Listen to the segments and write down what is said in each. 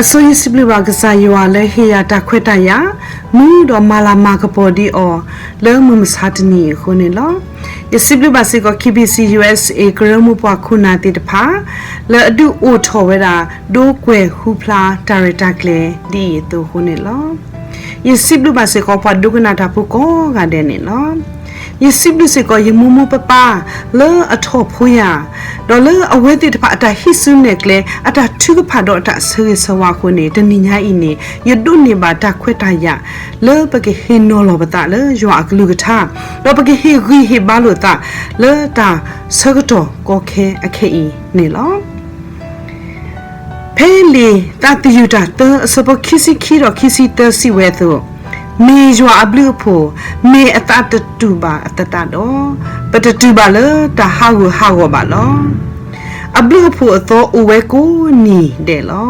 အဆိယစံးဘျုးဘၣ်ကစၢ်ယွၤလၢဟ့ၣ်ယၤတၢ်ခွဲးတၢ်ယာ်, မူဒီးမၤလၤမၤကပီၤဒံးအီၤ လၢမုၢ်မဆါတနံၤအံၤအဃိန့ၣ်လီၤ. ယစံးဘျုးဘၣ်စ့ၢ်ကီး KBC USA ကရၢမိၢ်ပှၢ်ခိၣ်နၢ်သ့ၣ်တဖၣ် လၢအဒုးအိၣ်ထီၣ်ဝဲဒၣ် ဒိကွဲၤဟူဖျါတၢ်ရဲၣ်တၢ်ကျဲၤဒ်အံၤအသိးအဃိန့ၣ်လီၤ. ယစံးဘျုးဘၣ်စ့ၢ်ကီးပှၤဒိကနၣ်တၢ်ဖိကိးဂၤဒဲးန့ၣ်လီၤ. ယစံးဘျုးစ့ၢ်ကီးယမိၢ်မိၢ်ပၢ်ပၢ်လၢအထီၣ်ဖိယၤ, ဒီးလၢအဝဲသ့ၣ်တဖၣ်အတၢ်ဟံးစုနဲၣ်ကျဲ အတၢ်ထုကဖၣ်ဒီးအတၢ်ဆၢဂ့ၤဆၢဝါအဃိန့ၣ် တနံၤညါအံၤန့ၣ် ယဒိးန့ၢ်ဘၣ်တၢ်ခွဲးတၢ်ယာ် လၢပကဟ့ၣ်နီၤလီၤပသးလၢယွၤအကလုၢ်ကထါ, ဒီးပကဟ့ၣ်ဂံၢ်ဟ့ၣ်ဘါလိာ်သး လၢတၢ်ဆၢကတီၢ်ကီခဲအခဲအံၤန့ၣ်လီၤ. ဖဲလံာ်သးသယုၢ်တၢ်သၢ အဆၢဖိခံဆံခံဒီးခံဆံသၢ စံးဝဲအသိး, မ့ၢ်ယွၤအဘျုးအဖှိၣ်, မ့ၢ်အသးတတူၢ်ဘၣ်အသတးဒီး, ပတတုၤဘၣ်လၢတၢ်ဟးဂူာ်ဟးဂီၤဘၣ်လီၤ. အဘျုးအဖှိၣ်အသီအိၣ်ဝဲကိးနံၤဒဲးလီၤ.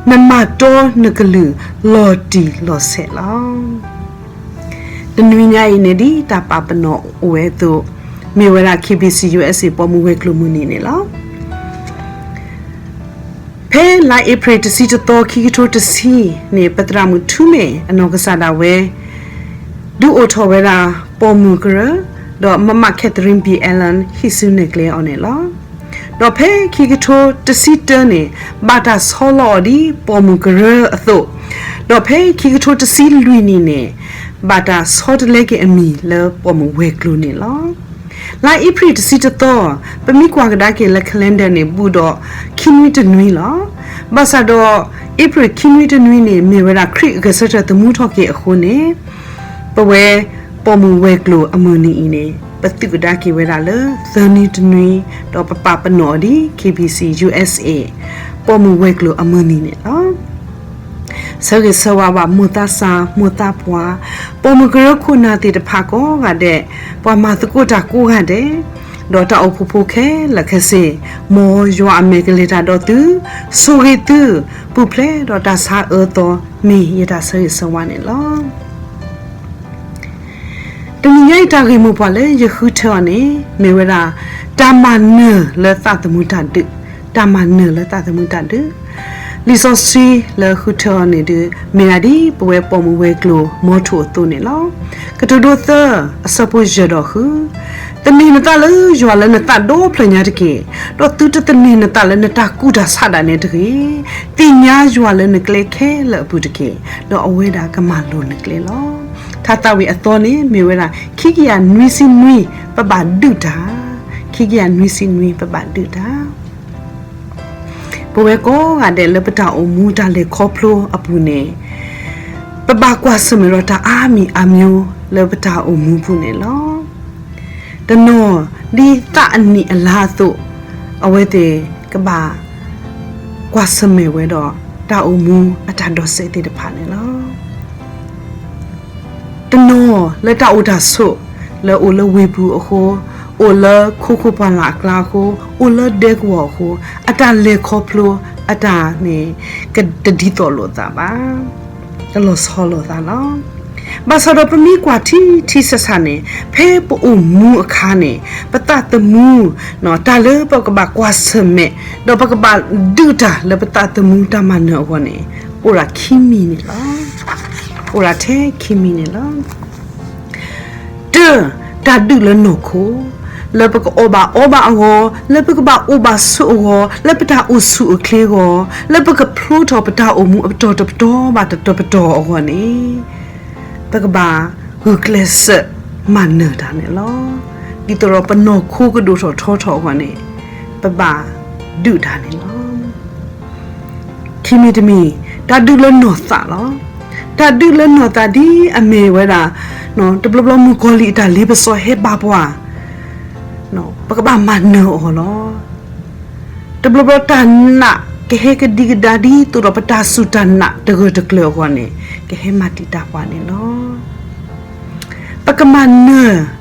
နမၤတီနကလုၢ်လီၤတံၢ်လီၤဆဲးလီၤ. တနွံညါအံၤန့ၣ် ဒ်တၢ်ပာ်ပနီၣ်အိၣ်ဝဲအသိး, မ့ၢ်ဝဲဒၣ် KBC USA ပိာ်မုၣ်ဝဲၤကျိၤမုၢ်နံၤန့ၣ်လီၤ. ဖဲလါအ့ဖြ့ၣ်တဆံတသီ ခံကထိတဆံန့ၣ် ပသရၣ်မုၣ်ထူမ့ၢ်အနီၢ်ကစၢ်ဒၣ်ဝဲ ဒုးအိၣ်ထီၣ်ဝဲဒၣ်ပိာ်မုၣ်ကရၢ, ဒီးမမ Catherine B Allen ဟံးစုနဲၣ်ကျဲအီၤန့ၣ်လီၤ. ဒီးဖဲခံကထိတဆံတၢန့ၣ် ဘၣ်တၢ်ဆီလီၤအီၤဒ်ပိာ်မုၣ်ကရၢအသိး, ဒီးဖဲခံကထိတဆံလွံၢ်နံၣ်န့ၣ် ဘၣ်တၢ်ဆီတလဲက့ၤအမံၤလၢပိာ်မုၣ်ဝဲၤကျိၤန့ၣ်လီၤ. လါအ့ဖြ့ၣ်တဆံတသီ, ပမ့ၢ်ကွၢ်ကဒါက့ၤလၢ calendar န့ၣ် ဘူးဒီးခံနွံတနွံလီၤ. ဘၣ်ဆၣ်ဒီး အ့ဖြ့ၣ် ခံနွံတနွံန့ၣ် မ့ၢ်ဝဲဒၣ်ခရံာ်အဂဲၤဆၢထၢၣ်သမူထီၣ်က့ၤအဃိန့ၣ်, ပဝဲပိာ်မုၣ်ဝဲၤကျိၤအမုၢ်နံၤအံၤန့ၣ် ပသူၣ်ကဒါက့ၤဝဲဒၣ်လၢသၢနွံတနွံ, ဒီးပပာ်ပနီၣ်အီၤဒ် KBC USA ပိာ်မုၣ်ဝဲၤကျိၤအမုၢ်နံၤန့ၣ်လီၤ. ဆၢဂ့ၤဆၢဝါဘၣ်မိၢ်သးစၢ် မိၢ်သးပှၢ်, ပိာ်မုၣ်ကရၢခိၣ်နၢ်သ့ၣ်တဖၣ်ကိးဂၤဒဲး, ပှၤမၤသကိးတၢ်ကိးဂၤဒဲး, ဒီးတၢ်အိၣ်ဖှိၣ်ဖိခဲလၢာ်ခဲဆ့, မ်ယွၤအမဲာ်ကလဲၤတၢ်ဒီးသု, ဆိၣ်ဂ့ၤသု, ပူၤဖျဲးဒီးတၢ်ဆါအၢသီ မ့ၢ်ယတၢ်ဆၢဂ့ၤဆၢဝါန့ၣ်လီၤ. တနံၤညါအံၤတၢ်ဂ့ၢ်မိၢ်ပှၢ်လၢယဃုထၢအီၤန့ၣ် မ့ၢ်ဝဲဒၣ် တၢ်မၤနၢၤလၢသးသမူတၢ်ဒုး, တၢ်မၤနၢၤလၢသးသမူတၢ်ဒုး, လံာ်စီဆှံလၢဃုထၢအီၤန့ၣ်ဒုး မ့ၢ်ဒၣ်ဒ်ပဝဲပိာ်မုၣ်ဝဲၤကျိၤမီထိၣ်အသိးန့ၣ်လီၤ. ကတိၤဒိသၢ အဆၢဖိယဲၢ်ဒီးဃု, သန့ၤနသးလၢယွၤလၢနသးဒီဖျၢၣ်ညါတက့ၢ်, ဒီးသုတသန့ၤနသးလၢနတၢ်ကူၣ်တၢ်ဆးဒၣ်နဲတဂ့ၤ, သ့ၣ်ညါယွၤလၢနကျဲခဲလၢာ်အပူၤတက့ၢ်, ဒီးအဝဲဒၣ်ကမၤလိၤနကျဲလီၤ. ထါသးဝံၣ်အသီန့ၣ် မ့ၢ်ဝဲဒၣ် ခံကယၤနွံဆံနွံ ပဘၣ်ဒုးတၢ်, ခံကယၤနွံဆံနွံ ပဘၣ်ဒုးတၢ်. ပဝဲကိးဂၤဒဲးလၢပတၢ်အိၣ်မူတၢ်လဲၤခီဖျိအပူၤန့ၣ်, ပဘၣ်ကွၢ်ဆၢၣ်မဲာ်ဒီးတၢ်အါမံၤအါမျိၤလၢပတၢ်အိၣ်မူပူၤန့ၣ်လီၤ. တနီၤဒ်သးအနံၣ်အလါအသိး, အဝဲသ့ၣ်ကဘၣ်ကွၢ်ဆၢၣ်မဲာ်ဝဲဒီး တၢ်အိၣ်မူအတၢ်ဒိးစဲးသ့ၣ်တဖၣ်န့ၣ်လီၤ. တနီၤလၢတၢ်အိၣ်တၢ်ဆိး, လၢအိၣ်လၢဝ့ၢ်ပူၤအဃိ, အိၣ်လၢခိခိၣ်ပှၢ်လၢ်အကျါအဃိ, အိၣ်လၢဒဲကဝီၤအဃိ, အတၢ်လဲၤခီဖျိအတၢ်န့ၣ် ကတဒ်သိးလိာ်သးဘၣ်, ကလီၤဆီလိာ်သးလီၤ. ဘၣ်ဆၣ်ဒီးပမ့ၢ်ကွၢ်ထံထံဆးဆးန့ၣ်, ဖဲပအိၣ်မူအခါန့ၣ် ပသးသမူ တၢ်လၢပကဘၣ်ကွၢ်ဆၢၣ်မဲာ်, ဒီးပကဘၣ်ဒုးတၢ်လၢပသးသမူတၢ်မၤနၢၤအဂီၢ်န့ၣ်, အိၣ်ဒၣ်ခံမံၤန့ၣ်လီၤ. အိၣ်ဒၣ်ထဲခံမံၤန့ၣ်လီၤ. တၢ, တၢ်ဒုးလၢနီၢ်ခိ, လၢပကအီၣ်ဘၣ်အီဘၣ်အဂီၢ်, လၢပကဘၣ်အိၣ်ဘၣ်ဆိးအဂီၢ်, လၢပတၢ်အိၣ်ဆူၣ်အိၣ်ချ့အဂီၢ်, လၢပကဖျိထီၣ်ပတၢ်အိၣ်မူအပတီၢ်တပတီၢ်ဘၣ်တပတီၢ်အဂီၢ်န့ၣ်, ပကဘၣ်ဂုာ်ကျဲးစၢးမၤနၢၤတၢ်န့ၣ်လီၤ. ဒ်သိးဒီးပနီၢ်ခိကဒိၣ်ထီၣ်ထီထီၣ်အဂီၢ်န့ၣ်, ပဘၣ်ဒုးတၢ်န့ၣ်လီၤ. ခံမံၤတမံၤ, တၢ်ဒုးလၢနီၢ်သးလီၤ. တၢ်ဒုးလၢနီၢ်သးဒ်အမ့ၢ်ဝဲဒၣ်, တဘျီဘျီမုၣ်ကီၤလံၢ်အတၢ်လ့ပစီဟဲဘၣ်ပှၤ, ပကဘၣ်မၤနၢၤအီၤလီၤ. တဘျီဘျီတၢ်နာ်ကဟဲကဒံကဒါဒ်သိးဒီးပတၢ်စူၢ်တၢ်နာ်တဂၢၢ်တကျၢၤအဂီၢ်န့ၣ်, ကဟဲမၤတံာ်တာ်ပှၤန့ၣ်လီၤ. ပကမၤနၢၤ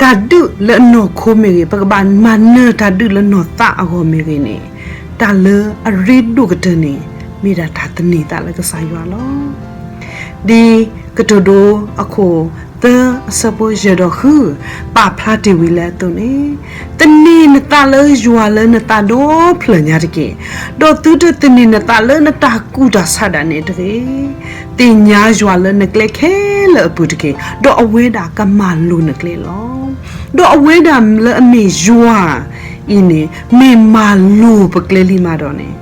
တၢ်ဒုးလၢအနီၢ်ခိမ့ၢ်ဂ့ၤ, ပကဘၣ်မၤနၢၤတၢ်ဒုးလၢနီၢ်သးအဂီၢ်မ့ၢ်ဂ့ၤန့ၣ်, တၢ်လၢအရ့ဒိၣ်ကတၢၢ်န့ၣ် မ့ၢ်ဒၣ်တၢ်သန့ၤသးလၢကစၢ်ယွၤလီၤ. ဒ်ကတိၤဒိအခိၣ်သၢအဆၢဖိယဲၢ်ဒီးဃု ပာ်ဖျါတ့ၢ်ဝံၤလၢအသိးန့ၣ်, သန့ၤနသးလၢယွၤလၢနသးဒီဖျၢၣ်ညါတက့ၢ်. ဒီးသုတသန့ၤနသးလၢနတၢ်ကူၣ်တၢ်ဆးဒၣ်နဲတဂ့ၤ. သ့ၣ်ညါယွၤလၢနကျဲခဲလၢာ်အပူၤတက့ၢ်, ဒီးအဝဲဒၣ်ကမၤလိၤနကျဲလီၤ. ဒီးအဝဲဒၣ်လၢအမ့ၢ်ယွၤအံၤန့ၣ် မ့ၢ်မၤလိၤပကျဲလံမးဒီးန့ၣ်,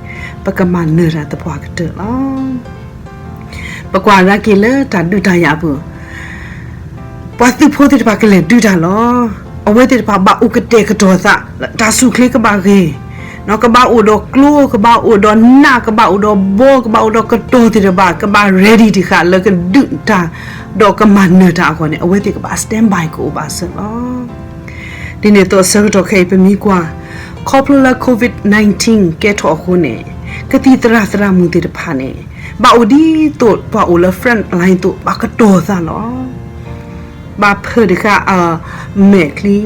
ပကမၤနၢၤတၢ်သပှၢ်ကတၢၢ်လီၤ. ပကွၢ်ကဒါက့ၤလၢတၢ်ဒုးတၢ်ယၤအပူၤ, ပှၤသုးဖိသ့ၣ်တဖၣ်ကလဲၤဒုးတၢ်လီၤ. အဝဲသ့ၣ်တဖၣ်ဘၣ်အိၣ်ကတဲာ်ကတီၤသး, တၢ်ဆူၣ်ချ့ကဘၣ်ဂ့ၤ, ကဘၣ်အိၣ်ဒီးကျိ, ကဘၣ်အိၣ်ဒီးနး, ကဘၣ်အိၣ်ဒီးဘီ, ကဘၣ်အိၣ်ဒီးကတီၤသ့ၣ်တဖၣ်, ကဘၣ် ready တခါလၢကဒုးတၢ်, ဒီးကမၤနၢၤတၢ်အဂီၢ်န့ၣ်, အဝဲသ့ၣ်ကဘၣ် standby ကအိၣ်ဘၣ်စၢၤလီၤ. ဒ်န့ၣ်အသိးအဆၢကတီၢ်ခဲအံၤပမ့ၢ်ကွၢ်, ခီဖျိလၢ COVID nineteen ကဲထီၣ်အဃိန့ၣ်, ကသံၣ်သရၣ်သရၣ်မုၣ်သ့ၣ်တဖၣ်န့ၣ်, ဘၣ်အိၣ်ဒ်သိးပှၤအိၣ်လၢ front line အသိး ဘၣ်ကတီၤသးလီၤ. ဘၣ်ဖၢဒံးဃာ်အမဲာ်ချံ,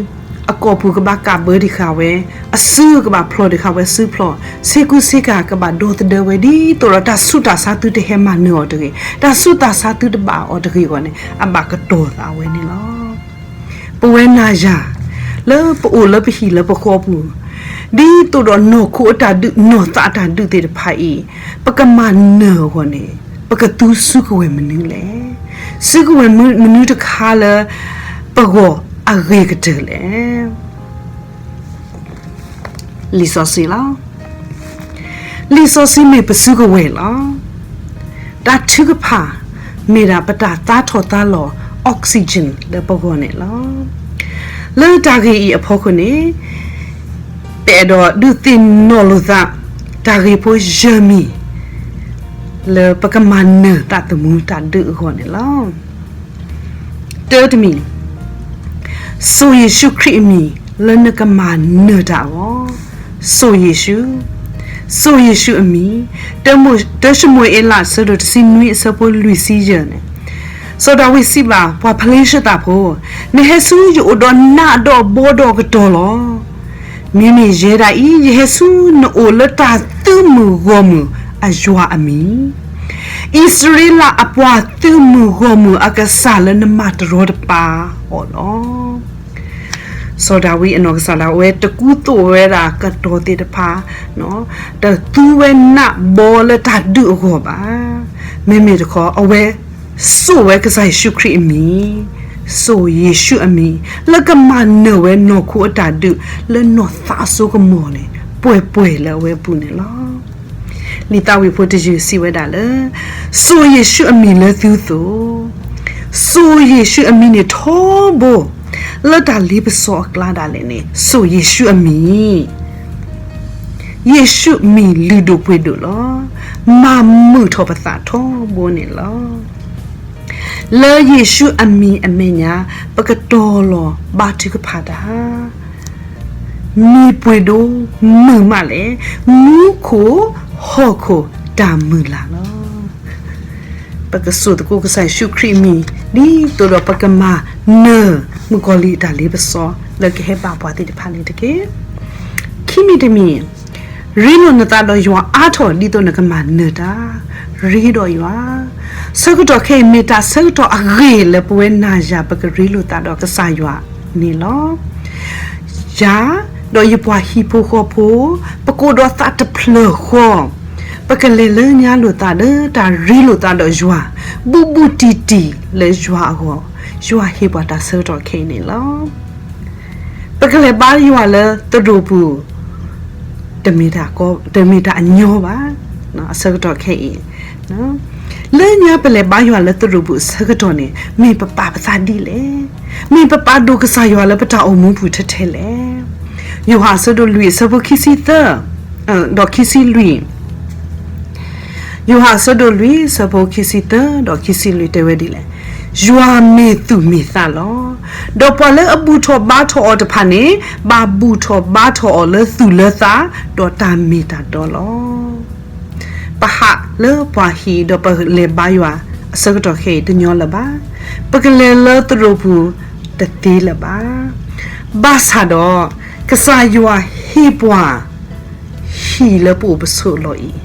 အကိာ်ပူၤကဘၣ်ကးဘၢဒံးဃာ်ဝဲ, အစုကဘၣ်ဖျိးဒံးဃာ်ဝဲစုဖျိး, ဆ့ကူဆ့ကၤကဘၣ်ဒီသဒၢဝဲဒ်သိးဒီး တၢ်ဆူးတၢ်ဆါသုတဟဲမၤနၢၤအီၤတဂ့ၤ, တၢ်ဆူးတၢ်ဆါသုတဘၣ်အီၤတဂ့ၤအဂီၢ်န့ၣ်, အဘၣ်ကတီၤသးဝဲန့ၣ်လီၤ. ပဝဲနၤယၤ, လၢပအိၣ်လၢပဟံၣ်လၢပဃီပူၤ, ဒ်သိးဒီးနီၢ်ခိအတၢ်ဒုး နီၢ်သးအတၢ်ဒုးသ့ၣ်တဖၣ်အံၤ, ပကမၤနၢၤအဂီၢ်န့ၣ်, ပကသူစုကဝဲၤမနုၤလဲၣ်. စုကဝဲၤမနုၤတခါလၢ ပဂီၢ်အဂ့ၤကတၢၢ်လဲၣ်. လံာ်စီဆှံလီၤ. လံာ်စီဆှံမ့ၢ်ပစုကဝဲၤလီၤ. တၢ်ထုကဖၣ်မ့ၢ်ဒၣ်ပတၢ်သါထီၣ်သါလီၤ oxygen လၢပဂီၢ်န့ၣ်လီၤ. လၢတၢ်ဂ့ၢ်အံၤအဖီခိၣ်န့ၣ်, ပအဲၣ်ဒိးဒုးသ့ၣ်နီၣ်လိာ်သး တၢ်ဂ့ၢ်ဖိယဲၢ်မံၤ လၢပကမၤနၢၤသးသမူတၢ်ဒုးအဂီၢ်န့ၣ်လီၤ. တၢတမံၤ, စိာ်ယ့ၣ်ၡူးခရံာ်အမံၤလၢနကမၤနၢၤတၢ်အဂီၢ်, စိာ်ယ့ၣ်ၡူး, စိာ်ယ့ၣ်ၡူးအမံၤ, တၢၡမူၤအ့လး အဆၢဒိၣ်တဆံနွံ အဆၢဖိလွံၢ်ဆံယဲၢ်န့ၣ်, စီၤဒၤဝံးစံးဘၣ်ပှၤဖလ့ၡသးဖိ, နဟဲဆူယအိၣ်ဒီးနးဒီးဘီဒီးကတီၤလီၤ. မ့မ့ၢ်ယဲဒၣ်အံၤ ယဟဲဆူနအိၣ်လၢတၢ်သုးမုၢ်ဂီၢ်မုၢ်အယွၤအမံၤ, အံၣ်စရ့လးအပှၤသုးမုၢ်ဂီၢ်မုၢ်အကစၢ်လၢနမၤတရီတပါအီၤလီၤ. စီၤဒၤဝံးအနီၢ်ကစၢ်ဒၣ်ဝဲတကူသိးဝဲဒၣ်ကတီၤသ့ၣ်တဖၣ်, တသူဝဲနးဘီလၢတၢ်ဒုးအဂီၢ်ဘၣ်. မ့မ့ၢ်တခီ အဝဲစိာ်ဝဲကစၢ်ယ့ၣ်ၡူးခရံာ်အမံၤ, စိာ်ယ့ၣ်ၡူးအမံၤ လၢကမၤနၢၤဝဲနီၢ်ခိအတၢ်ဒုး လၢနီၢ်သးအစိကမီၤန့ၣ် ပှဲၤပှဲၤလၢအဝဲအပူၤန့ၣ်လီၤ. လံာ်သးဝံၣ်ဖိတယုၢ်စံးဝဲဒၣ်လၢ စိာ်ယ့ၣ်ၡူးအမံၤလၢသုသိး, စိာ်ယ့ၣ်ၡူးအမံၤန့ၣ်ထီဘိ, လၢတၢ်လ့ပစီအကျါဒၣ်လဲာ်န့ၣ် စိာ်ယ့ၣ်ၡူးအမံၤ, ယ့ၣ်ၡူးမံၤလုၢ်ဒိၣ်ပှ့ၤဒိၣ်လီၤ. မၤမုာ်ထီၣ်ပသးထီဘိန့ၣ်လီၤ. လၢယ့ၣ်ၡူးအမံၤအမဲာ်ညါ ပကတီၤလီၤဘါထုကဖၣ်တၢ်, မံၤပှ့ၤဒိၣ်မုာ်မးလဲၣ်, မူခိၣ်ဟီၣ်ခိၣ်တၢ်မုၢ်လၢ်လီၤ. ပကစိာ်သကိးကစၢ်ယ့ၣ်ၡူးခရံာ်အမံၤ ဒ်သိးဒီးပကမၤနၢၤမုၣ်ကီၤလံၢ်အတၢ်လ့ပစီ လၢကဟဲဘၣ်ပှၤသ့ၣ်တဖၣ်န့ၣ်တက့ၢ်. ခံမံၤတမံၤ, ရ့လိာ်နသးဒီးယွၤအါထီၣ်ဒ်သိးနကမၤနၢၤတၢ်, ရ့ဒီးယွၤ. ဆၢကတီၢ်ခဲအံၤ မ့ၢ်တၢ်ဆၢကတီၢ်အဂ့ၤလၢပဝဲနၤယၤပကရ့လိာ်သးဒီးကစၢ်ယွၤန့ၣ်လီၤ. ယၤဒီးယပှၤဟံၣ်ဖိဃီဖိ, ပကအိၣ်ဒီးသးတဖျၢၣ်ဃီ, ပကလဲၤလၢညါလိာ်သးလၢတၢ်ရ့လိာ်သးဒီးယွၤ, ဘူးဘူးတံၢ်တံၢ်လၢယွၤအဂီၢ်, ယွၤဟ့ၣ်ပှၤတၢ်ဆၢကတီၢ်ခဲအံၤန့ၣ်လီၤ. ပကလဲၤဘါယွၤလၢသရိာ်ပူၤ, တမ့ၢ်တၢ်ကီ, တမ့ၢ်တၢ်အညီဘၣ်, အဆၢကတီၢ်ခဲအံၤ လၢညါပလဲၤဘါယွၤလၢသရိာ်ပူၤအဆၢကတီၢ်န့ၣ် မ့ၢ်ပပာ်ပသးဒ်လဲၣ်. မ့ၢ်ပပာ်ဒိၣ်ကစၢ်ယွၤလၢပတၢ်အိၣ်မူပူၤထဲထဲလဲၣ်. ယိၤဟၣ်အဆၢဒိၣ်လွံၢ်အဆၢဖိခံဆံသၢ, ဒီးခံဆံလွံၢ်, ယိၤဟၣ်အဆၢဒိၣ်လွံၢ်အဆၢဖိခံဆံသၢဒီးခံဆံလွံၢ်တဲဝဲဒ်လဲၣ်. ယွၤမ့ၢ်သူၣ်မ့ၢ်သးလီၤ. ဒီးပှၤလၢအဘူၣ်ထီၣ်ဘါထီၣ်အီၤတဖၣ်န့ၣ် ဘၣ်ဘူၣ်ထီၣ်ဘါထီၣ်အီၤလၢသူၣ်လၢသး, ဒီးတၢ်မ့ၢ်တၢ်တီလီၤ. ပဟးလၢပှၤဟံၣ်ဒီးပလဲၤဘါယွၤအဆၢကတီၢ်ခဲအံၤတညီလၢၤဘၣ်. ပကလဲၤလၢသရိာ်ပူၤတသ့လၢၤဘၣ်. ဘၣ်ဆၣ်ဒီး ကစၢ်ယွၤဟ့ၣ်ပှၤ ဟံၣ်လၢပအိၣ်ပဆိးအလီၢ်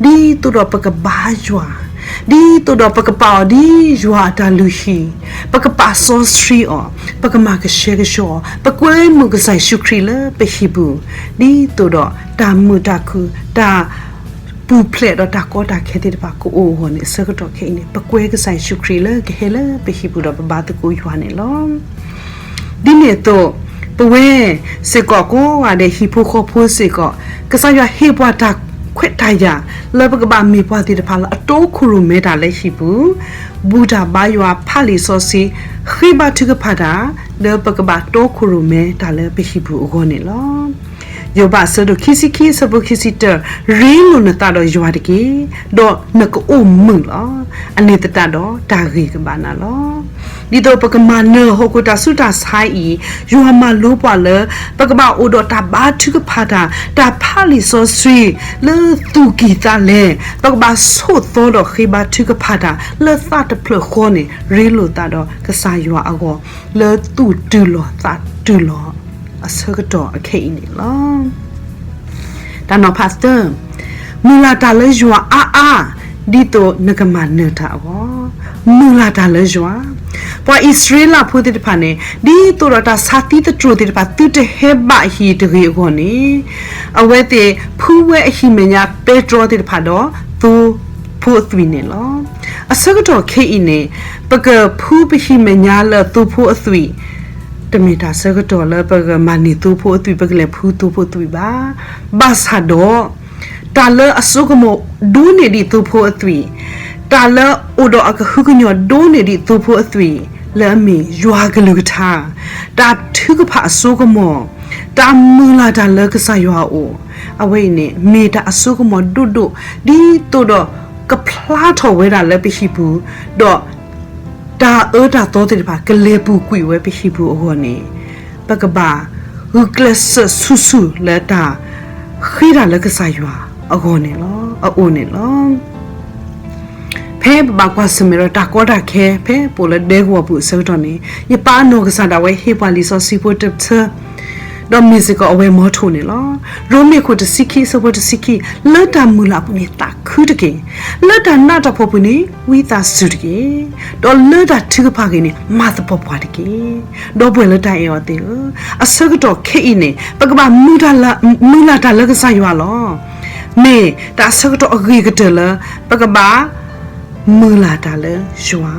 အံၤ, ဒ်သိးဒီးပကဘါယွၤ, ဒ်သိးဒီးပကပာ်အီၤဒ်ယွၤအတၢ်လုၢ်ဟံၣ်, ပကပာ်စီဆှံအီၤ, ပကမၤကဆှဲကဆှီအီၤ, ပကွဲမုာ်ကစၢ်ယ့ၣ်ၡူးခရံာ်လၢပဟံၣ်ပူၤ, ဒ်သိးဒီးတၢ်မုာ်တၢ်ခုၣ် တၢ်ပူၤဖျဲးဒီးတၢ်ကီတၢ်ခဲသ့ၣ်တဖၣ်ကအိၣ်အဂီၢ်န့ၣ် အဆၢကတီၢ်ခဲအံၤန့ၣ် ပကွဲကစၢ်ယ့ၣ်ၡူးခရံာ်လၢကဟဲလၢပဟံၣ်ပူၤဒီးပဘါသကိးယွၤန့ၣ်လီၤ. ဒ်န့ၣ်အသိး ပဝဲစ့ၢ်ကီးကိးဂၤဒဲး ဟံၣ်ဖိဃီဖိစ့ၢ်ကီး ကစၢ်ယွၤဟ့ၣ်ပှၤတၢ်ခွဲးတၢ်ယာ် လၢပကဘၣ်မ့ၢ်ပှၤသ့ၣ်တဖၣ်လၢအတီခိၣ်ရိၣ်မဲတၢ်လၢဟံၣ်ပူၤ, ဘူၣ်တၢ်ဘါယွၤ ဖးလံာ်စီဆှံ ဃ့ဘါထုကဖၣ်တၢ် လၢပကဘၣ်တီခိၣ်ရိၣ်မဲတၢ်လၢပဟံၣ်ပူၤအဂီၢ်န့ၣ်လီၤ. ယိၤဘးအဆၢဒိၣ်ခံဆံခံ အဆၢဖိခံဆံတၢ, ရ့လိာ်နသးဒီးယွၤတက့ၢ်, ဒီးနကအိၣ်မုာ်လီၤ. အန့ၣ်သတးဒီးတၢ်ဂ့ၤကဘၣ်နၤလီၤ. ဒ်သိးပကမၤနၢၤဟီၣ်ခိၣ်တၢ်ဆူးတၢ်ဆါအံၤ, ယွၤမၤလိပှၤလၢ ပကဘၣ်အိၣ်ဒီးတၢ်ဘါထုကဖၣ်တၢ်, တၢ်ဖးလံာ်စီဆှံ လၢသူၣ်ကံၢ်သးလဲ, ပကဘၣ်ဆိးသီဒီးဃ့ဘါထုကဖၣ်တၢ် လၢသးတဖျၢၣ်ဃီန့ၣ် ရ့လိာ်သးဒီးကစၢ်ယွၤအဂီၢ် လၢသူၣ်တုၤလီၤသးတုၤလီၤ အဆၢကတီၢ်အခဲအံၤန့ၣ်လီၤ. တၢ်နီၤဖးသၢ, မုၢ်လၢ်တၢ်လၢယွၤအါအါ, ဒ်သိးနကမၤနၢၤတၢ်အဂီၢ်, မုၢ်လၢ်တၢ်လၢယွၤ. ပှၤအံၣ်စရ့လးဖိသ့ၣ်တဖၣ်န့ၣ် ဒ်သိးဒီးတၢ်ဆါသံသတြိာ်သ့ၣ်တဖၣ် သုတဟဲဘၣ်အဟံၣ်တဂ့ၤအဂီၢ်န့ၣ်, အဝဲသ့ၣ်ဖုဝဲအဟံၣ်မဲာ်ညါ ပဲတြီသ့ၣ်တဖၣ်ဒီး သိဖိအသွံၣ်န့ၣ်လီၤ. အဆၢကတီၢ်ခဲအံၤန့ၣ် ပကဖုပဟံၣ်မဲာ်ညါလၢသိဖိအသွံၣ်, တမ့ၢ်တၢ်ဆၢကတီၢ်လၢပကမၤန့ၢ်သိဖိအသွံၣ် ပကလဲၤဖုသိဖိအသွံၣ်ဘၣ်. ဘၣ်ဆၣ်ဒီး တၢ်လၢအစိကမီၤဒိၣ်န့ၢ်ဒံးသိဖိအသွံၣ်, တၢ်လၢအိၣ်ဒီးအကဟုကညီၢ်ဒိၣ်န့ၢ်ဒံးသိဖိအသွံၣ်, လၢအမ့ၢ်ယွၤကလုၢ်ကထါ, တၢ်ထုကဖၣ်အစိကမီၤ, တၢ်မုၢ်လၢ်တၢ်လၢကစၢ်ယွၤအအိၣ်, အဝဲအံၤန့ၣ် မ့ၢ်တၢ်အစိကမီၤဒိၣ်ဒိၣ် ဒ်သိးဒီးကဖျါထီၣ်ဝဲဒၣ်လၢပဟံၣ်ပူၤ, ဒီး တၢ်အၢတၢ်သီသ့ၣ်တဖၣ် ကလဲၤပူၤကွံာ်ဝဲပဟံၣ်ပူၤအဂီၢ်န့ၣ်, ပကဘၣ်ဂုာ်ကျဲးစၢးဆူၣ်ဆူၣ်လၢတၢ်ဃ့တၢ်လၢကစၢ်ယွၤအဂီၢ်န့ၣ်လီၤ, အအိၣ်န့ၣ်လီၤ. ဖဲပဘၣ်ကွၢ်ဆၢၣ်မဲာ်ဒီးတၢ်ကီတၢ်ခဲ ဖဲပအိၣ်လၢဒဲကဝီၤပူၤအဆၢကတီၢ်န့ၣ် ယပၢ်အနီၢ်ကစၢ်ဒၣ်ဝဲဟ့ၣ်ပှၤလံာ်စီဆှံဖိတဆၢ ဒီးမ့ၢ်စ့ၢ်ကီးအဝဲမီထိၣ်န့ၣ်လီၤ. ရိမ့ၤခိၣ်တဆံခံ အဆၢဖိတဆံခံ, လၢတၢ်မုၢ်လၢ်အပူၤန့ၣ်သးခုတက့ၢ်. လၢတၢ်နးတၢ်ဖှီၣ်ပူၤန့ၣ် ဝံသးစူၤတက့ၢ်. ဒီးလၢတၢ်ထုကဖၣ်ဂ့ၤန့ၣ် မၤသပှၢ်ပှၢ်တက့ၢ်. ဒီပုၢ်ဝဲၢ်လၢတၢ်အဲၣ်အီၤသ့ၣ်ဧၢ, အဆၢကတီၢ်ခဲအံၤန့ၣ် ပကဘၣ်မုၢ်လၢ်တၢ်လၢကစၢ်ယွၤလီၤ. မ့ၢ်တၢ်အဆၢကတီၢ်အဂ့ၤကတၢၢ်လၢ ပကဘၣ် မုၢ်လၢ်တၢ်လၢယွၤ,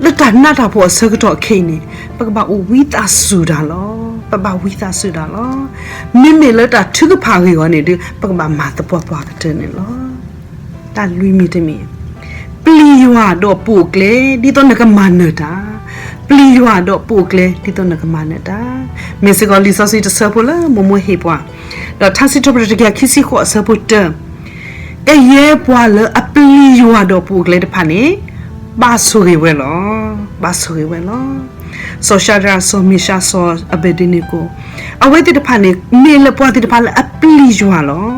လၢတၢ်နးတၢ်ဖှီၣ်အဆၢကတီၢ်ခဲအံၤန့ၣ် ပကဘၣ်အိၣ်ဝံသးစူၤတၢ်လီၤ. ပဘၣ်ဝံသးစူၤတၢ်လီၤ. မ့မ့ၢ်လၢတၢ်ထုကဖၣ်ဂ့ၤအဂီၢ်န့ၣ်ဒီး ပကဘၣ်မၤသပှၢ်ပှၢ်ကတၢၢ်န့ၣ်လီၤ. တၢ်လွံၢ်မံၤတမံၤ, ပျံၤယွၤဒီးပိာ်ကျဲ ဒ်သိးနကမၤနၢၤတၢ်, ပျံၤယွၤဒီးပိာ်ကျဲ ဒ်သိးနကမၤနၢၤတၢ်. မ့ၢ်စ့ၢ်ကီးလံာ်စီဆှံတဆၢဖိလၢမိၢ်မိၢ်ဟ့ၣ်ပှၤ, ဒီးထါစံးထီၣ်ပတြၢၤတကယၤခံဆံဃိးအဆၢဖိတၢ, ကယဲၢ်ပှၤလၢအပျံၤယွၤဒီးပိာ်ကျဲတဖၣ်န့ၣ် ဘၣ်ဆိၣ်ဂ့ၤဝဲလီၤ. ဘၣ်ဆိၣ်ဂ့ၤဝဲလီၤ. စီၤၡၤဒြး, စီၤမ့ၤၡး, စီၤအဘ့းဒ့နကိၤ, အဝဲသ့ၣ်တဖၣ်န့ၣ် မ့ၢ်လၢပှၤသ့ၣ်တဖၣ်လၢအပျံၤယွၤလီၤ.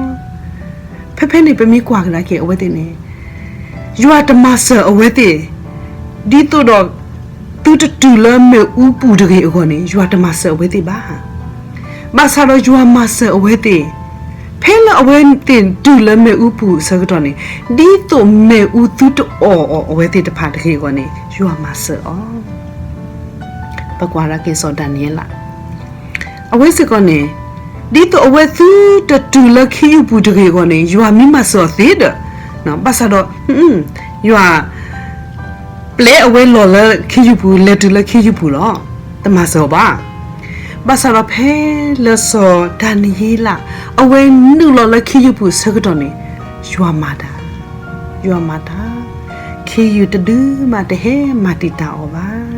ဖဲဖဲန့ၣ် ပမ့ၢ်ကွၢ်ကဒါက့ၤအဝဲသ့ၣ်န့ၣ် ယွၤတမၤစၢၤအဝဲသ့ၣ်, ဒ်သိးဒီး သုတတုၤလၢမ့ၣ်အူပူၤတဂ့ၤအဂီၢ်န့ၣ် ယွၤတမၤစၢၤအဝဲသ့ၣ်ဘၣ်. ဘၣ်ဆၣ်ဒီးယွၤမၤစၢၤအဝဲသ့ၣ်, ဖဲလၢအဝဲသ့ၣ်တုၤလၢမ့ၣ်အူပူၤအဆၢကတီၢ်န့ၣ် ဒ်သိးမ့ၣ်အူသုတအီၣ်အီၤအဝဲသ့ၣ်တဖၣ်တဂ့ၤအဂီၢ်န့ၣ် ယွၤမၤစၢၤအီၤ. ပကွၢ်ကဒါက့ၤစီၤဒၤနံးယ့လး အဝဲစ့ၢ်ကီးန့ၣ် ဒ်သိးအဝဲသုတတုၤလၢခ့ယုၢ်ပူၤတဂ့ၤအဂီၢ်န့ၣ် ယွၤမ့ၢ်မၤစၢၤအီၤသ့ဒီး, ဘၣ်ဆၣ်ဒီး ယွၤ ပျဲအဝဲလီၤလၢခ့ယုၢ်ပူၤ လဲၤတုၤလၢခ့ယုၢ်ပူၤလီၤ. တမၤစၢၤအီၤဘၣ်. ဘၣ်ဆၣ်ဒီးဖဲလၢစီၤဒၤနံးယ့လး အဝဲနုာ်လီၤလၢခ့ယုၢ်ပူၤအဆၢကတီၢ်န့ၣ် ယွၤမၤတၢ်, ယွၤမၤတၢ်, ခ့ယုၢ်တဒုမးတဟဲမၤတံာ်တာ်အီၤဘၣ်.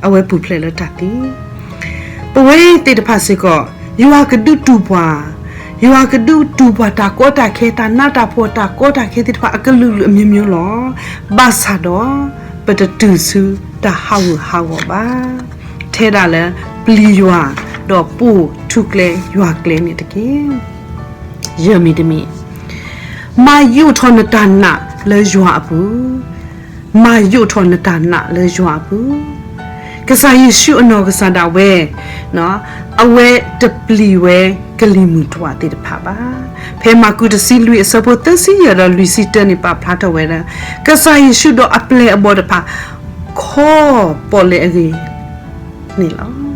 အဝဲပူၤဖျဲးလၢတၢ်သံ ပဝဲသ့ၣ်တဖၣ်စ့ၢ်ကီး ယွၤကဒုးတူၢ်ပှၤ, ယွၤကဒုးတူၢ်ပှၤတၢ်ကီတၢ်ခဲ တၢ်နးတၢ်ဖှီၣ် တၢ်ကီတၢ်ခဲသ့ၣ်တဖၣ်အကလုာ်လုာ်အမျိုးမျိုးလီၤ. ဘၣ်ဆၣ်ဒီး ပတတုၤဆူတၢ်ဟးဂူာ်ဟးဂီၤဘၣ်. ထဲဒၣ်လၢပျံၤယွၤ ဒီးပိာ်ထူကျဲယွၤကျဲန့ၣ်တက့ၢ်. ယဲၢ်မံၤတမံၤ, မၤယိးထီၣ်နတၢ်နာ်လၢယွၤအပူၤ, မၤယိးထီၣ်နတၢ်နာ်လၢယွၤအပူၤ, ကစၢ်ယ့ၣ်ၡူးအနီၢ်ကစၢ်ဒၣ်ဝဲ, အဝဲတပျံၤဝဲကလံၤမုၢ်တွၤသ့ၣ်တဖၣ်ဘၣ်. ဖဲမၢ်ကူးတဆံလွံၢ်အဆၢဖိသၢဆံယဲၢ်ဒီးလွံၢ်ဆံတၢန့ၣ် ပာ်ဖျါထီၣ်ဝဲဒၣ် ကစၢ်ယ့ၣ်ၡူးဒီးအပျဲၢ်အဘီၣ်တဖၣ် ခီပီၣ်လဲၣ်အဂ့ၢ်န့ၣ်လီၤ.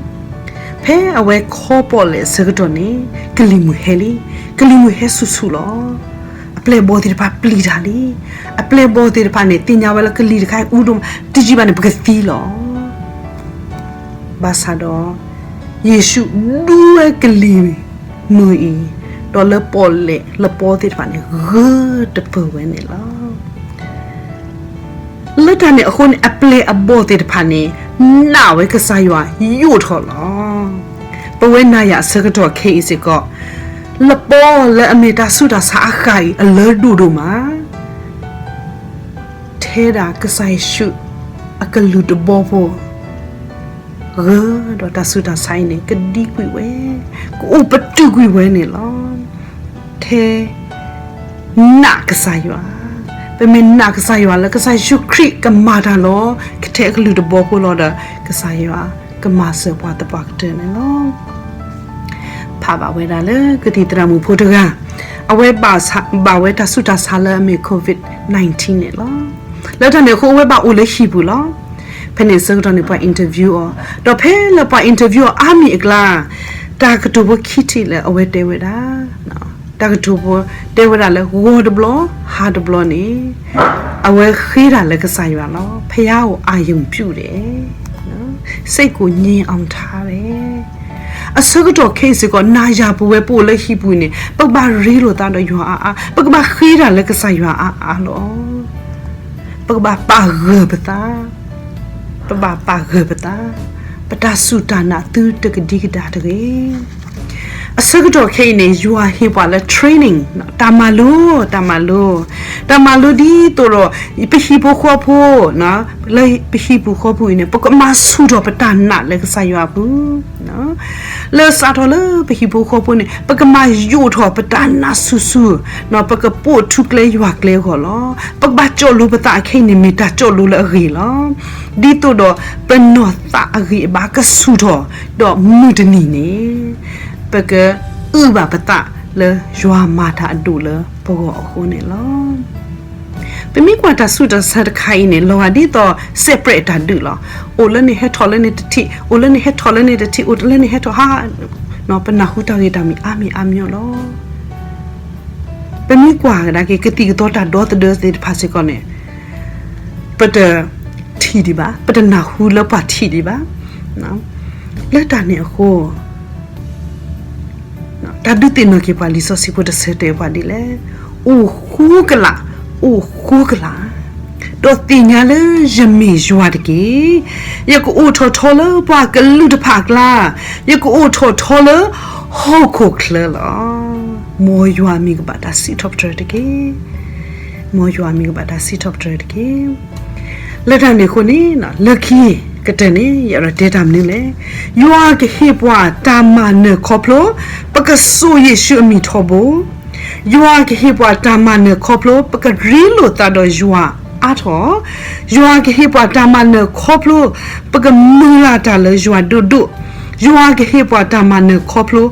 ဖဲအဝဲခီပီၣ်လဲၣ်အဆၢကတီၢ်န့ၣ် ကလံၤမုၢ်ဟဲလံ, ကလံၤမုၢ်ဟဲဆူၣ်ဆူၣ်လီၤ. အပျဲၢ်အဘီၣ်သ့ၣ်တဖၣ်ပျံၤတၢ်လံ. အပျဲၢ်အဘီၣ်သ့ၣ်တဖၣ်န့ၣ် သ့ၣ်ညါဝဲလၢကလံၤတခါအံၤအူဒိၣ်မး, တယံာ်ဘၣ်န့ၣ် ပကသံလီၤ. ဘၣ်ဆၣ်ဒီး ယ့ၣ်ၡူးဒူဝဲကလံၤမုၢ်အံၤ, ဒီးလၢပီၣ်လဲၣ်လၢပီသ့ၣ်တဖၣ်န့ၣ် ဂၢၢ်တပၢၢ်ဝဲန့ၣ်လီၤ. လၢတၢ်န့ၣ်အဃိန့ၣ် အပျဲၢ်အဘီၣ်သ့ၣ်တဖၣ်န့ၣ် နာ်ဝဲကစၢ်ယွၤယိာ်ထီၣ်လီၤ. ပဝဲနၤယၤအဆၢကတီၢ်ခဲအံၤစ့ၢ်ကီး, လပီလၢအမ့ၢ်တၢ်ဆူးတၢ်ဆါအဃၢ်အံၤ အလၢဒိၣ်ဒိၣ်မး ထဲဒၣ်ကစၢ်ယ့ၣ်ၡူးအကလုၢ်တဘီဖိ ဂၢၢ်ဒီးတၢ်ဆူးတၢ်ဆါအံၤန့ၣ် ကဒံကွံာ်ဝဲ, ကအိၣ်ပတုာ်ကွံာ်ဝဲန့ၣ်လီၤ. ထဲနာ်ကစၢ်ယွၤ, ပမ့ၢ်နာ်ကစၢ်ယွၤလၢကစၢ်ယ့ၣ်ၡူးခရံာ်ကမၤတၢ်လီၤ, ကထဲအကလုၢ်တဘီဖိလီၤဒီး ကစၢ်ယွၤကမၤစၢၤပှၤသပှၢ်ကတၢၢ်န့ၣ်လီၤ. ဖးဘၣ်ဝဲဒၣ်လၢကသံၣ်သရၣ်မုၣ်ဖိတဂၤ, အဝဲဘၣ်ဝဲတၢ်ဆူးတၢ်ဆါလၢအမ့ၢ် COVID nineteen န့ၣ်လီၤ. လၢတၢ်န့ၣ်အဃိ အဝဲဘၣ်အိၣ်လၢဟံၣ်ပူၤလီၤ. ဖဲန့ၣ်အဆၢကတီၢ်န့ၣ် ပှၤ interview အီၤ, ဒီးဖဲလၢပှၤ interview အီၤအါမံၤအကျါ, တၢ်ကတိၤဖိခံထံၣ်လၢအဝဲတဲဝဲဒၣ်, တၢ်ကတိၤဖိတဲဝဲဒၣ်လၢ ဂီၤတဘျီ, ဟါတဘျီန့ၣ်, အဝဲဃ့တၢ်လၢကစၢ်ယွၤလီၤ. ဖဲယအိၣ်အယုံပျူၣ်ဒဲး စိတ်ကိုငြိမ်အောင်ထားတယ်. အဆၢကတီၢ်ခဲအံၤစ့ၢ်ကီး နၤယၤပဝဲပအိၣ်လၢဟံၣ်ပူၤန့ၣ် ပကဘၣ်ရ့လိာ်သးဒီးယွၤအါအါ, ပကဘၣ်ဃ့တၢ်လၢကစၢ်ယွၤအါအါလီၤ. ပကဘၣ်ပာ်ဂၢၢ်ပသး, ပဘၣ်ပာ်ဂၢၢ်ပသး, ပတၢ်စူၢ်တၢ်နာ်သုတကဒံကဒါတဂ့ၤ. အဆၢကတီၢ်ခဲအံၤန့ၣ် ယွၤဟ့ၣ်ပှၤလၢ training, တၢ်မၤလိ, တၢ်မၤလိ, တၢ်မၤလိဒ်သိးဒီး ပဟံၣ်ဖိဃီဖိ, လၢပဟံၣ်ပူၤဃီပူၤအံၤန့ၣ် ပကမၤဆူၣ်ထီၣ်ပတၢ်နာ်လၢကစၢ်ယွၤအပူၤ လၢစးထီၣ်လၢပဟံၣ်ဖိဃီဖိန့ၣ် ပကမၤယိာ်ထီၣ်ပတၢ်နာ်ဆူၣ်ဆူၣ်, ပကပိာ်ထူကျဲယွၤကျဲအဂီၢ်လီၤ. ပကဘၣ်ကၠီၣ်လိပသးအခဲအံၤန့ၣ် မ့ၢ်တၢ်ကၠီၣ်လိလၢအဂ့ၤလီၤ. ဒ်သိးဒီးပနီၢ်သးအဂံၢ်အဘါကဆူၣ်ထီၣ်, ဒီးမုၢ်တနံၤန့ၣ် ပကအုၣ်ဘၣ်ပသးလၢယွၤမၤတၢ်အဒိၣ်လၢပဂီၢ်အဃိန့ၣ်လီၤ. ပမ့ၢ်ကွၢ်တၢ်ဆူးတၢ်ဆါတခါအံၤန့ၣ် လီၤဂာ်ဒ်သိး separate တၢ်ဒုးလီၤ. အိၣ်လၢန့ၣ်ဟဲထီၣ်လၢန့ၣ်တထံၣ်, အိၣ်လၢန့ၣ်ဟဲထီၣ်လၢန့ၣ်တထံၣ်, အိၣ်လၢန့ၣ်ဟဲထီၣ်ဟါ, ပနၢ်ဟူတၢ်ဂ့ၢ်တၢ်မံၤအါမံၤအါမံၤလီၤ. ပမ့ၢ်ကွၢ်ကဒါက့ၤ ကသံၣ်ကသီတၢ်ဒီသဒၢသ့ၣ်တဖၣ်စ့ၢ်ကီးန့ၣ် ပတထံၣ်ဒံးဘၣ်, ပတနၢ်ဟူလၢပှၤထံၣ်ဒံးဘၣ်. လၢတၢ်န့ၣ်အဃိ တၢ်ဒုးသ့ၣ်နီၣ်က့ၤပှၤလံာ်စီဆှံဖိတဆၢတဲပှၤဒ်လဲၣ်, အိၣ်ဃိကလာ်, အိၣ်ဃိကလာ်, ဒီးသ့ၣ်ညါလၢယမ့ၢ်ယွၤတက့ၢ်. ယကအိၣ်ထီၣ်ထီလၢပှၤကလုာ်တဖၣ်အကျါ, ယကအိၣ်ထီၣ်ထီလၢဟီၣ်ခိၣ်ချၢလီၤ. မ်ယွၤမံၤကဘၣ်တၢ်စံးထီၣ်ပတြၢၤတက့ၢ်. မ်ယွၤမံၤကဘၣ်တၢ်စံးထီၣ်ပတြၢၤတက့ၢ်. လၢတၢ်န့ၣ်အဃိန့ၣ် လၢခံကတၢၢ်န့ၣ် ယအဲၣ်ဒိးတဲတၢ်မနုၤလဲၣ်. ယွၤကဟ့ၣ်ပှၤတၢ်မၤနၢၤခီဖျိ ပကစိာ်ယ့ၣ်ၡူးအမံၤထီဘိ. ယွၤကဟ့ၣ်ပှၤတၢ်မၤနၢၤခီဖျိ ပကရ့လိာ်သးဒီးယွၤအါထီၣ်. ယွၤကဟ့ၣ်ပှၤတၢ်မၤနၢၤခီဖျိ ပကမုၢ်လၢ်တၢ်လၢယွၤဒိၣ်ဒိၣ်. ယွၤကဟ့ၣ်ပှၤတၢ်မၤနၢၤခီဖျိ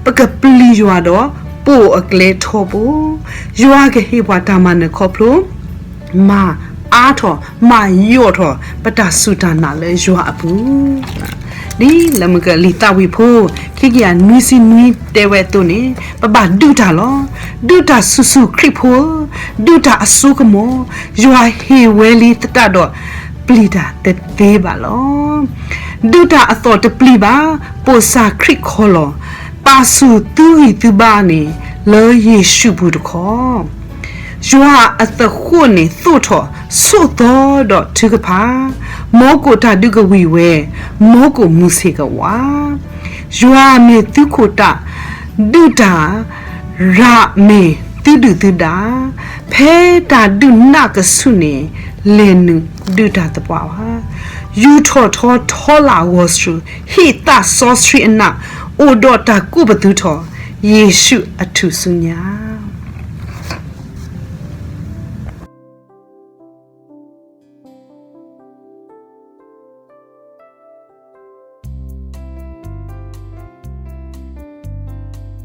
ပကပျံၤယွၤဒီးပိာ်အကျဲထီဘိ. ယွၤကဟ့ၣ်ပှၤတၢ်မၤနၢၤခီဖျိ မၤအါထီၣ် မၤယိာ်ထီၣ် ပတၢ်စူၢ်တၢ်နာ်လၢယွၤအပူၤ, ဒ်လၢမုၢ်ကလံၤသးဝံၣ်ဖိ ခံကယၤနွံဆံနွံတဲဝဲအသိးန့ၣ် ပဘၣ်ဒုးတၢ်လီၤ. ဒုးတၢ်ဆူၣ်ဆူၣ်ခရံာ်ဖိဧၢ, ဒုးတၢ်အစိကမီၤ, ယွၤဟ့ၣ်ဝဲလံသတးဒီး ပျံၤတၢ်တသ့ဘၣ်လီၤ. ဒုးတၢ်အသီၣ်တပျံၤဘၣ်, ပိာ်စၢ်ခရံာ်ခီလီၤ. ပာ်ဆူၣ်သုဂံၢ်သုဘါန့ၣ် လၢယ့ၣ်ၡူးပူၤတခီ ယွၤအသဃိးန့ၣ်သိးထီၣ် ဆိးသီဒီးထုကဖၣ်, မိၤကိာ်တၢ်ဒုးကဝံၤဝဲ, မိၤကိာ်မုၢ်ဆ့ၣ်ကဝါ, ယွၤမ့ၢ်သုခိၣ်တၢ်, ဒုးတၢ်, ရၤမ့ၢ်သုဒုၣ်သုဒါ, ဖဲတၢ်ဒုးနးကဆူၣ်န့ၣ် လဲၤနုာ်ဒုးတၢ်သပှၢ်ဘၣ်. ယူာ်ထီၣ်ထီထီလၢဂီၤဆူၣ်, ဟ့ၣ်သးစီဆှံအနၢ်, အိၣ်ဒီးတၢ်ကိးပသူထီၣ်, ယ့ၣ်ၡူးအထူၣ်စုညါ